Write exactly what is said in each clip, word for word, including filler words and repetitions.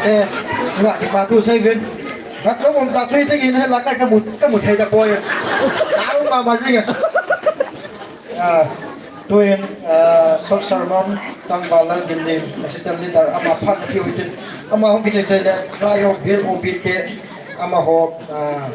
Te, nga kipa thu sei vin. Ka lo um ta chu hi te gin he la ka ka mu, ka mu thei ta poi. Ka um ma ma zing e. Ah, tuin, ah, short sermon, Tangval Lalgilliam, assistant leader, ama phat piu tin. Ama hung kichai chai le, rai ho, bil ho, bil te, ama ho, ah,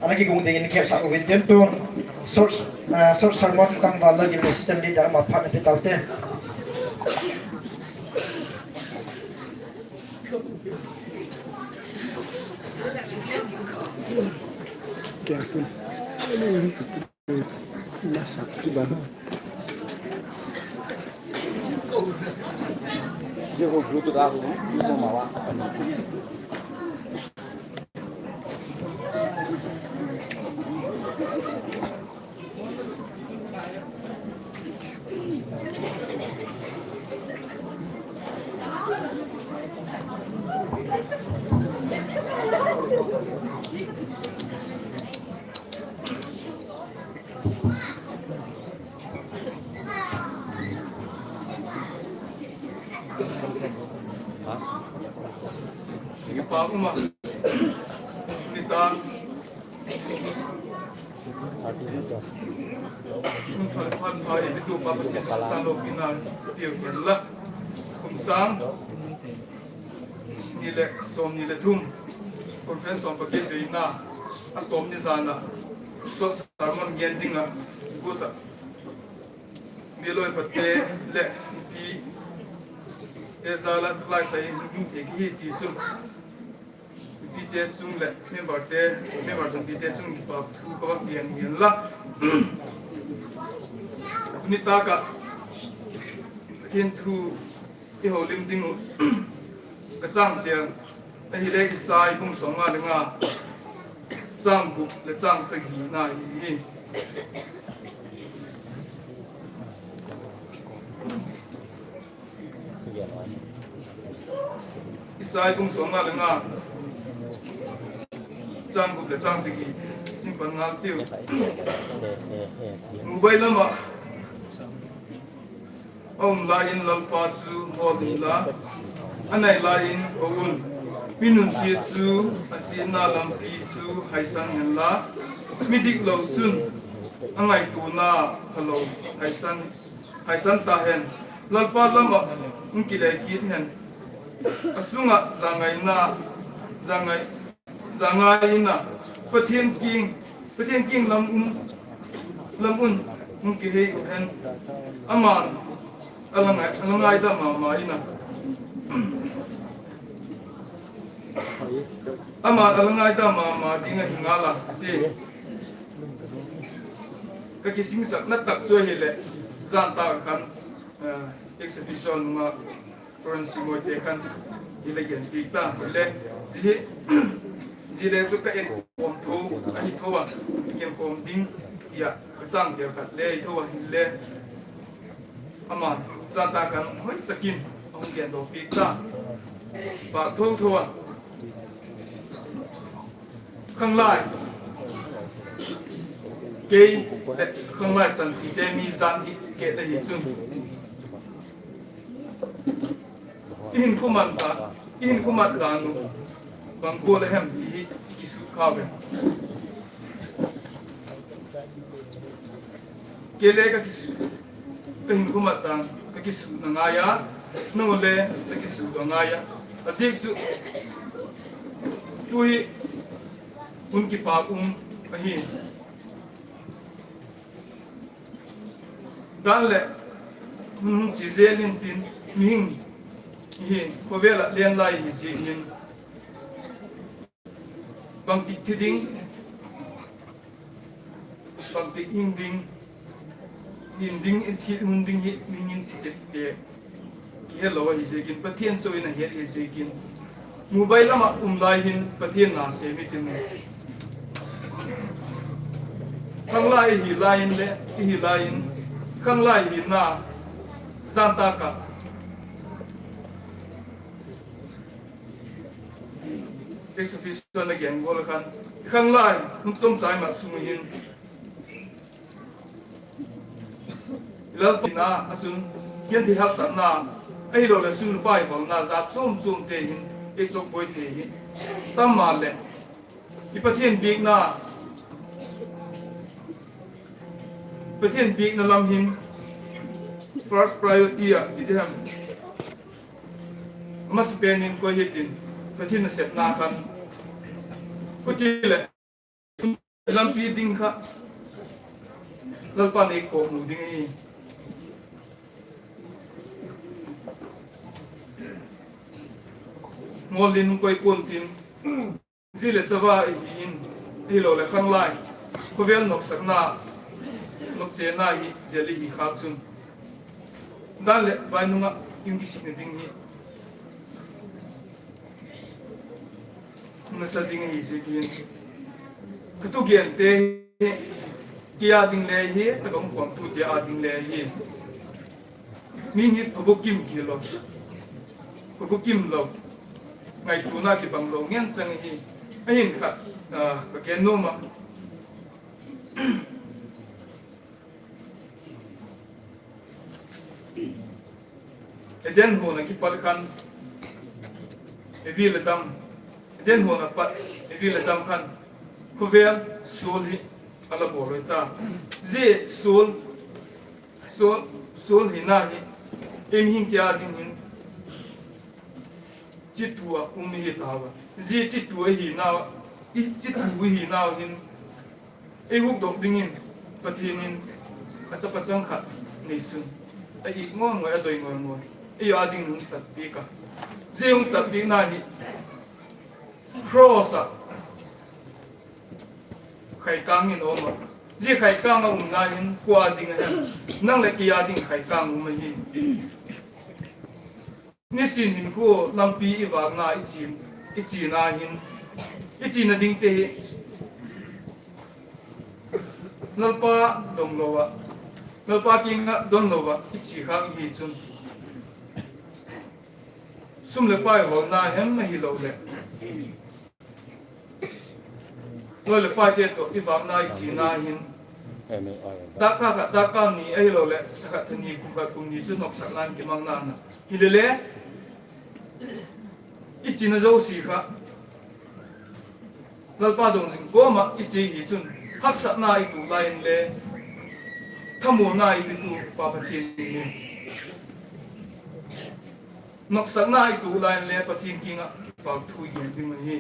ana kigong dingin khe sa uvin tin tun. Short, ah, short sermon, Tangval Lalgilliam, assistant leader, ama phat pi tau te. Kipak um a, nitâk hun pha, pha, pha, i bitu pa Pathian sung san lo pina piu hen la. Kum sâng ni leh sawmni leh thum, conference sawm pagiat veina a tawp ni zan ah, short sermon gen ding ah, kut ah, bialoi pate leh mipite zal ah lai tai hung thei ki hi ti chu, mipite chung leh memberte, member zangpite chung kipak thu ka va gen hen la. Nitâk ah Pathian thu i holim ding uh ka châng tel ahile Isai bung sawmnga le nga, châng gup leh châng sagina hi hi. Isai bung sawmnga le nga, châng gup leh châng sagi, sim pan ngal tiu. Mubai lam ah a um lai in Lalpa chu hawl inla, a nai lai in ko un. Mi nunsia chu a siatna lampi chu haisan hen la, mi diklo chun a ngaituana phalo haisan, haisan ta hen. Lalpa lam ah hung kile kit hen, a chung ah zangaina, zangai, zangai in a, Pathian kiang, Pathian kiang lam um, lam un hung kihei u hen. Ama'n a la ngai, a la ngaidam ma ma in a, ama'n a la ngaidam ma ma ding ahi ngal a, ti ka kisingsakna tak chu ahileh, zan tak ah khan, eh, ex officio nung ah Florence Moite khan i la gen piak ta le, zia hi, zia le chu ka en khawm tho ahi tho a, gen khawm ding ti ah ka châng tel khat le ahi tho a, hile ama zan tak ah khan hoi tak in a hung gen daw piak ta, pâk tho tho a. Khanglai, kei leh khanglai chanpite mi zan hi ke le hi chun, i hinkhua mat dan, i hinkhua mat dan uh bang gual a hem ti hi i kisut kha ve. Kei le ka kis-, ka hinkhua mat dan ka kisutna ngai a, nang le ka kisut a ngai a. A ziak chu tu hi hun kipak um ahi. Dan leh hun hung chia zel intin, mihing hi khawvel ah lian lai hi ziakin, bangtik thi ding, bangtik hing ding, hin ding, i thi hun ding hi mihing in ti tete kihelo ahi ziakin, Pathian chau in a het hi ziakin, mubai lam ah um lai hin Pathian na sem i tin, khanglai hi lai in le, i hi lai in, khanglai hina zan tak ah ex officio na gen gual a khan, khanglai hun chawmchai mat sung hin, Lalpa na a chun, genthei haksatna, ahiloleh sum le pai hawlna zat chuam chuamte hin ei chawkbuai thei hi. Tam maleh, i Pathian biakna, Pathian biakna lam hin first priority ah ti diam, a masapen in koi hitin, Pathian nasepna khan, huti leh lampi ding kha Lalpa'n ei kawkmu ding ahi. Ngawlin koi pua'n tin, zi leh chava i hi in, ahiloleh khanglai, khawvel noksakna, nokchenna hi del i hi khâk chun, dan leh vainung ah i hung kisitna ding hi nasa ding ahi ziakin, ka thugente hi, kei â ding le hi, tak ah hung khuamtute â ding le hi, mi hi phabukim kilo, phabukim lo, ngaituana kibang lo ngen chang hi. Ahin khat, ka gen nuam ah, Eden huan ah kipat khan, Evi leh Adam, Eden huan ah pat Evi leh Adam khan, khawvel sual hi a la bawl ui ta. Zia sual, sual, sual hina hi ei mihingte â dingin chitu ah um i hi tau a. Zia chitu ahinau, i chitu i hinau hin ei hukdok dingin Pathian in a chapa chang khat neisun, a it ngawi ngawi, a doi ngawi ngawi, ei â dingin hung tatpiak a. Zia hung tatpiakna hi cross ah khaikâng in a um a. Zia khaikâng a umna hin kua â ding a hem? Nang leh kei â ding khaikâng um ahi. Nisin hinkhua lampi i vâkna i chiana hin, i chiana dingte hi Lalpa dong lo ah, Lalpa kiang ah don lo ah i chia khâk i hi chun, sum leh pai hawlna hem ahiloleh lawi leh paite tawh i vâkna i chiana hin, dakkal khat dakkal ni ahiloleh tha khat tha ni, kum khat kum ni chu noksakna in kimangna na hile le, i chiana zosia kha Lalpa dong zing kawm ah i chia hi chun, haksatna i tuak lai inle, thamuanna i pitu Pa Pathian hi, noksakna i tuak lai inle Pathian kiang ah kipak thu i gen ding ahi.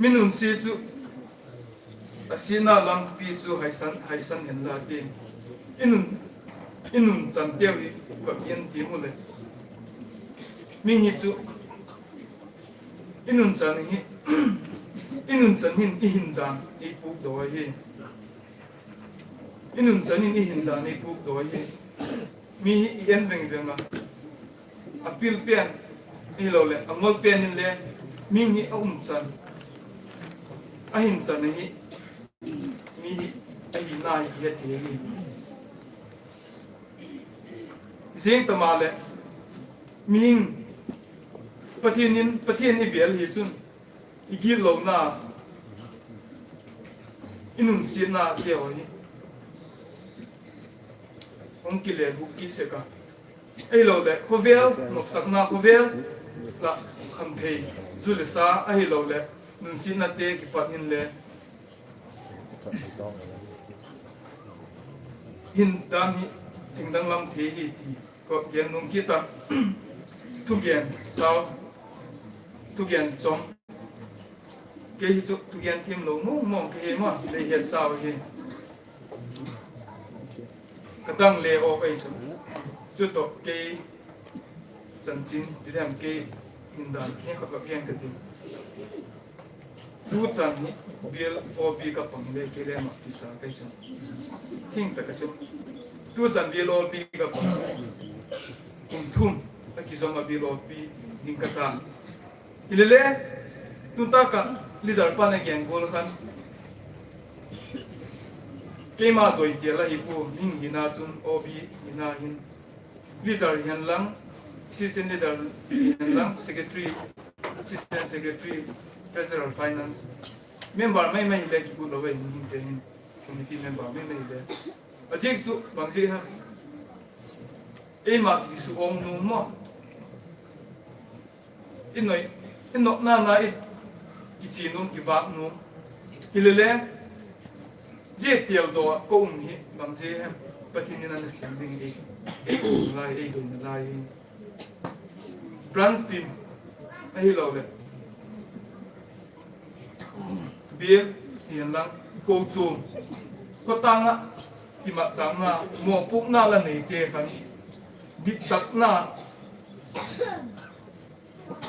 Mi nunsia chu a siatna lampi chu haisan, haisan hen la ti. I nun, i nunchanteu hi ka gen ti mu leh, mi hi chu i nunchan hi, i nunchan hin i hindan ei pukdaw ahi. I nunchan in i hindan ei pukdaw ahi. Mi hi i en veng veng a, a pil pen ahiloleh a ngol pen inle, mi hi a umchan, a hinchan ahi. Mi hi a hina hi het thei ahi. Zing ta maleh, mihing, Pathian in, Pathian i bel hi chun, i gitlona, i nunsiatnate haw hi hung kile guk kit sek a. Ahiloleh khawvel noksakna, khawvel lah khamthei, zu le sa ahiloleh nunsiatnate kipat inle hindan hi thingdang lam thei hi ti ka gen nuam kit a. Thugen sau, thugen chom, kei hi chu thugen thiamlo mawng mawng ka hi ma, lei het sau hi. Ka dang le awk ahi chu, chu tawh kei chanchin ti diam, kei hindan hi khat va gen ka tin. Tu chan hi bial awlpi ka pang le kei le mak kisa ka hi chu, thing tak a chu. Tu chan bial awlpi ka pang, kum thum a kizom a bial awlpi ding ka ta. Hilele, tu tak ah leader pa'n a gen gual khan, keima doi tial ahi pua, mihing hina chun OB hina hin, leader hi hen lang, assistant leader hi hen lang, secretary, assistant secretary, treasurer, finance, member mai mai le kigut lo ei, mihingte hin, committee member mai mai le. A ziak chu bang ziak hem? Eima kisuawm nuam maw? I nai, i nopna na i kichia nuam, kivâk nuam. Hilele, zia tial daw ah ka um hi bang ziak hem? Pathian in a na siam ding ei, ei doina lai, ei doina lai hi. Branch team ahiloleh bial, hi'n lang, kochuam, khawtâng ah kimatchâkna, mawpuakna la neite khan, diktakna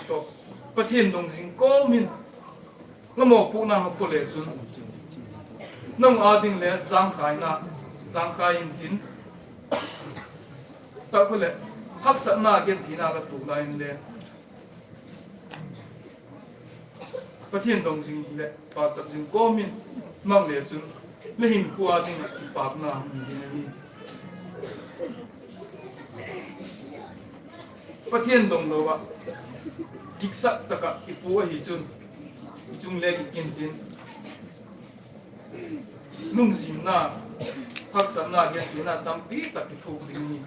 tawh, Pathian dong zing kawm in, la mawpuakna ha pua le chun, nang â ding le jangkhaina, jangkhai intin, tak khu leh, haksatna gentheina la tuak lai inle, Pathian dong zing leh pauchap zing kawm in mang le chun, la hinkhua â ding ah kipâkna um ding ahi. Pathian dong lo ah, giksak tak ah i pu ahi chun, i chung le gik intin, lungzinna, haksatna, gentheina tampi tak i thuak ding hi.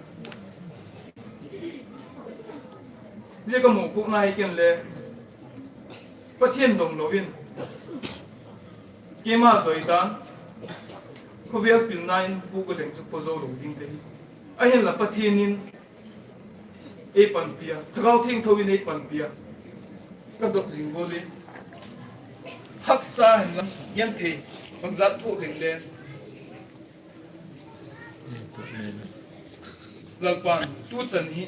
Zia ka mawpuakna hi ken le, Pathian dong lo in, keima doi dan, khawvel pilna in puak a leng chu pua zo lo ding ka hi. Ahinla Pathian in ei panpi a, Thagau Thiangtho in ei panpi a, ka dot zing gual in, haksa hinla, genthei, bangzat thuak leng le, Lalpa'n tu chan hi,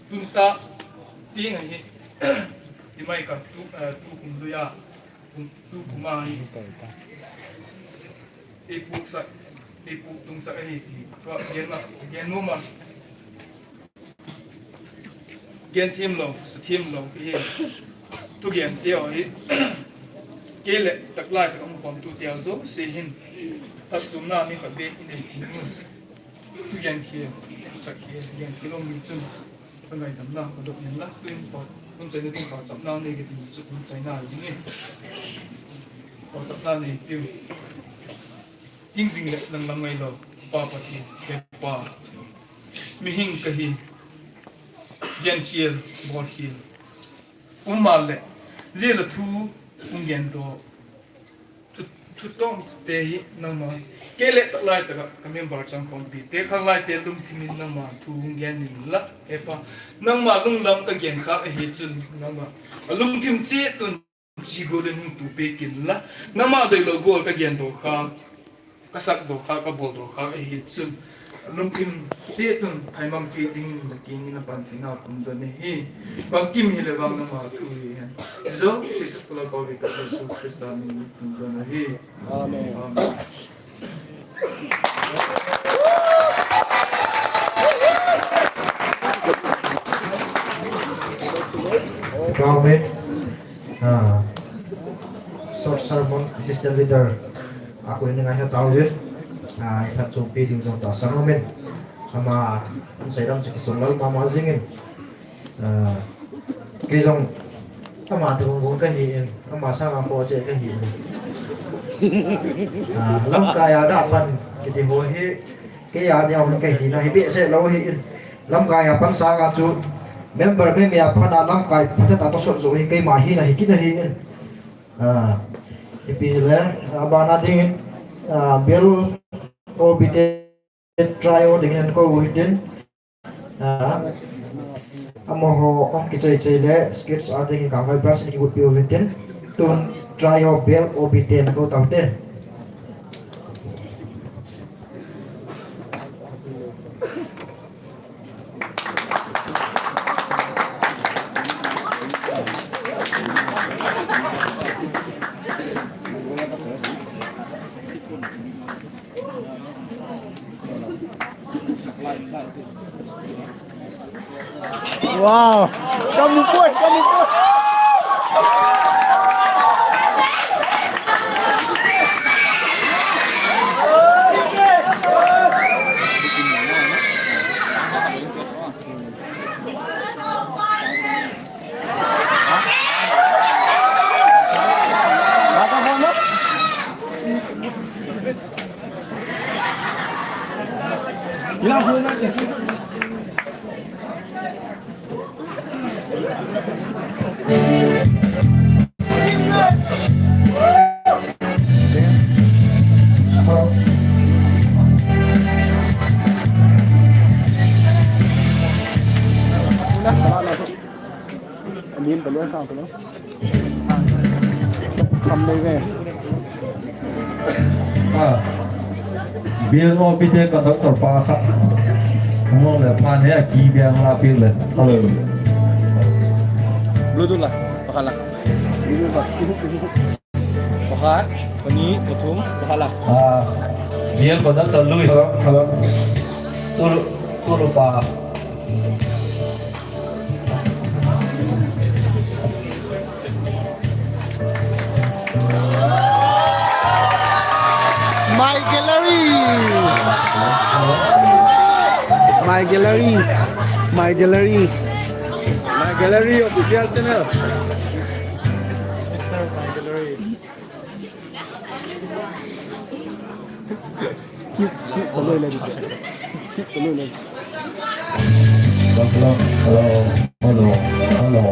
tun ta tiang ahi, ti mai ka tu, tu kum lui a, tu kum a hi, ei puaksak, ei puak tungsak ahi ti, tua gen ma, gen nuam a. Gen thiam lo, sa thiam lo ka hi. Thugente haw hi, kei leh taklai tak a hung pawmtute haw zosia hin, phatchuamna mi khat bêk i nei ding un, thugen khial, sak khial, gen khial um mi chun, ka ngaidamna ka dot ngen la, tu'hin hun chaina ding pauchapna nei ka ti chu hun chaina ding in, pauchapna nei tiu. Hing zing leh langlam ngailo, Pa Pathian, he Pa, mihing ka hi, gen khial, bawl khial, um maleh, zia la thu hung gen daw, thu, thu tawmte hi nangma, kei leh taklai tak ah ka member changkawmpite, khanglaite lungthim in nangma thu hung gen inla, he Pa, nangma lunglam ka gen khâk ahi chun nangma, a lungthim chiat un chi gual in hung tu piak inla, nangma doilo gual ka gen daw khâk, ka sak daw khâk, ka bawl daw khâk ahi chun, lungthim chiat un thaimang piak dingin la kiang in a panpina ka hun don ahi. Bangkim hileh vang nangma thu hi hen. Zia zosia chu ka Lalpa Jesu Khrista min in ka hun don ahi. Amen. Amen. Amen. Ah, short sermon, assistant leader a kun in ngai ha tau in, ah, i phatchuampi ding zong tahsan um in, ama hun sailam chu kisun lal ma ma zing in, ah, kei zong ama thu hung ka hi in, ama sâng a pawt che ka hi in, ah, lamkai a ga pan kiti haw hi, kei a ding a hun ka hina hi behseh lo hi in, lamkai a pan sâng a chu member meme a pan a lamkai pha ta tawsawt zo hi keima hina hi kina hi in, ah, ipi le, ah, ban a dingin, ah, Bial O B te trio dingin an ko u hitin, ah, amahaw hung kichai chai le skits a dingin Kangvai Brass in kigutpi u hitin, tun trio Bial O B te an ko taute. Wow. Ka mu puai, ka mu puai. Biang awpite ka doctor pa kha. Hung le phan he a ki biang la piak le. Hello. Bluetooth la, pakhat la. Pakhat, pani, pathum, pakhat la. Ah, biang conductor lui. Hello, hello. Tulu, tulu pa. My gallery. My gallery. My gallery. My gallery official channel. Hello, hello, hello, hello.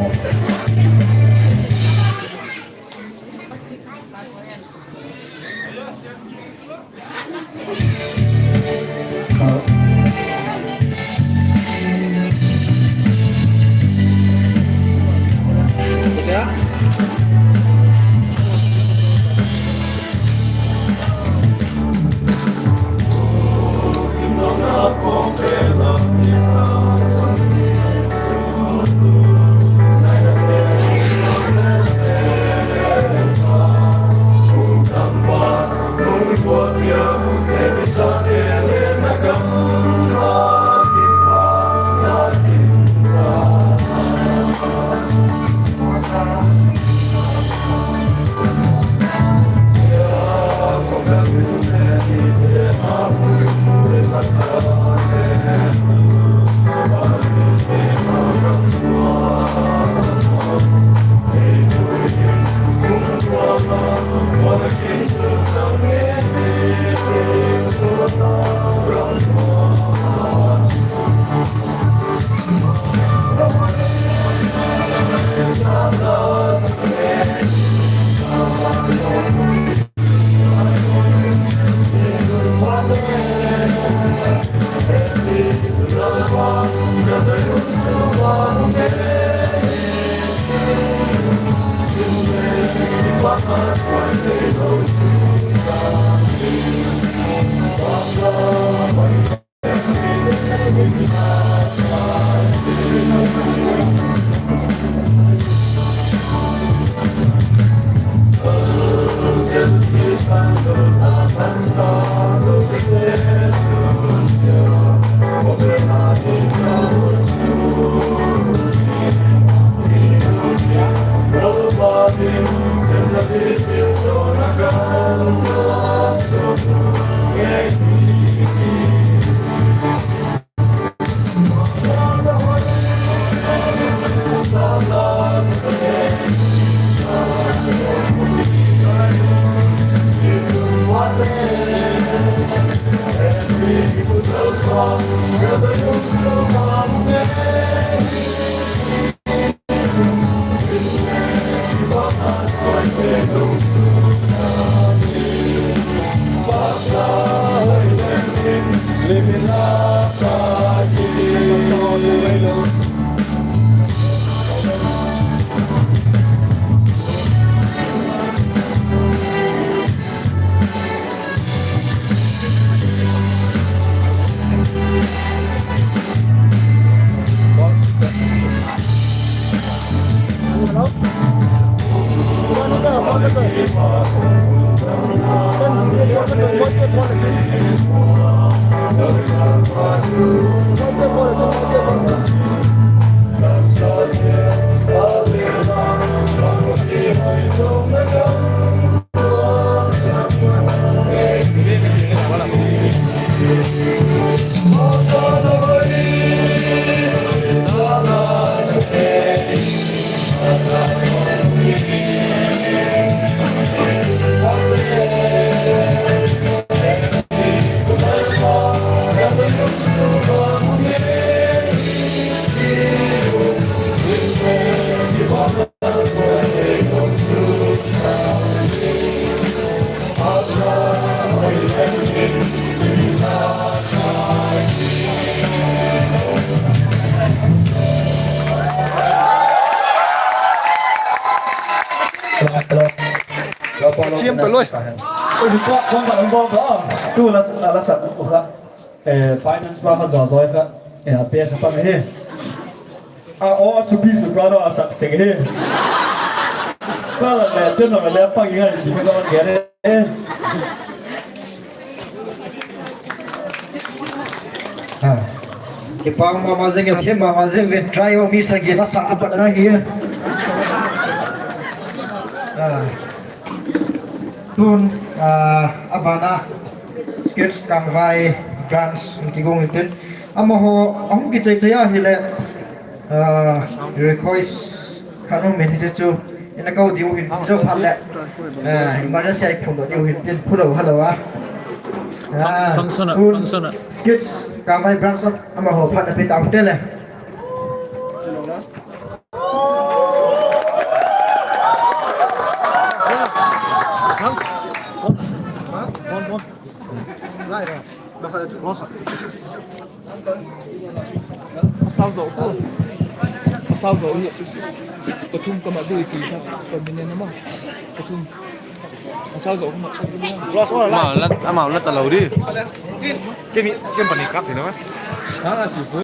Siam ta loi. Oi, report kong ka hung bawl ta. Tu la, la sak u kha. Eh, finance pa kha zaw zaw kha. Eh, a te sa pan hi. A, o, a supi supra lo a sak sek hi. Ka la le, te no le pang ngai ti ka la gere. Ah. Kipak ma ma zing e, thiam ma ma zing ve, try o mi sagi la sa a pat na hi. Ah. Tun, ah, a ban a Skits Kangvai branch in kigong intin. Amahaw a hung kichai chai a hileh, ah, request khat um in hi chu. In a ko diu hin, zo phat leh. Ah, emergency ai phun lo diu hin tin, phun lo ha lo a. Ah, function a, tun function a. Skits Kangvai branch a, amahaw phat a pe ta te le. A sau zo ko. A sau zo hi. Pathum ka ma dui ki ka, ka min ne na ma. Pathum. A sau zo ko ma. Amau la, amau la ta lo di. Ke mi, ke pani kap ti na ma. Ha, ti ko.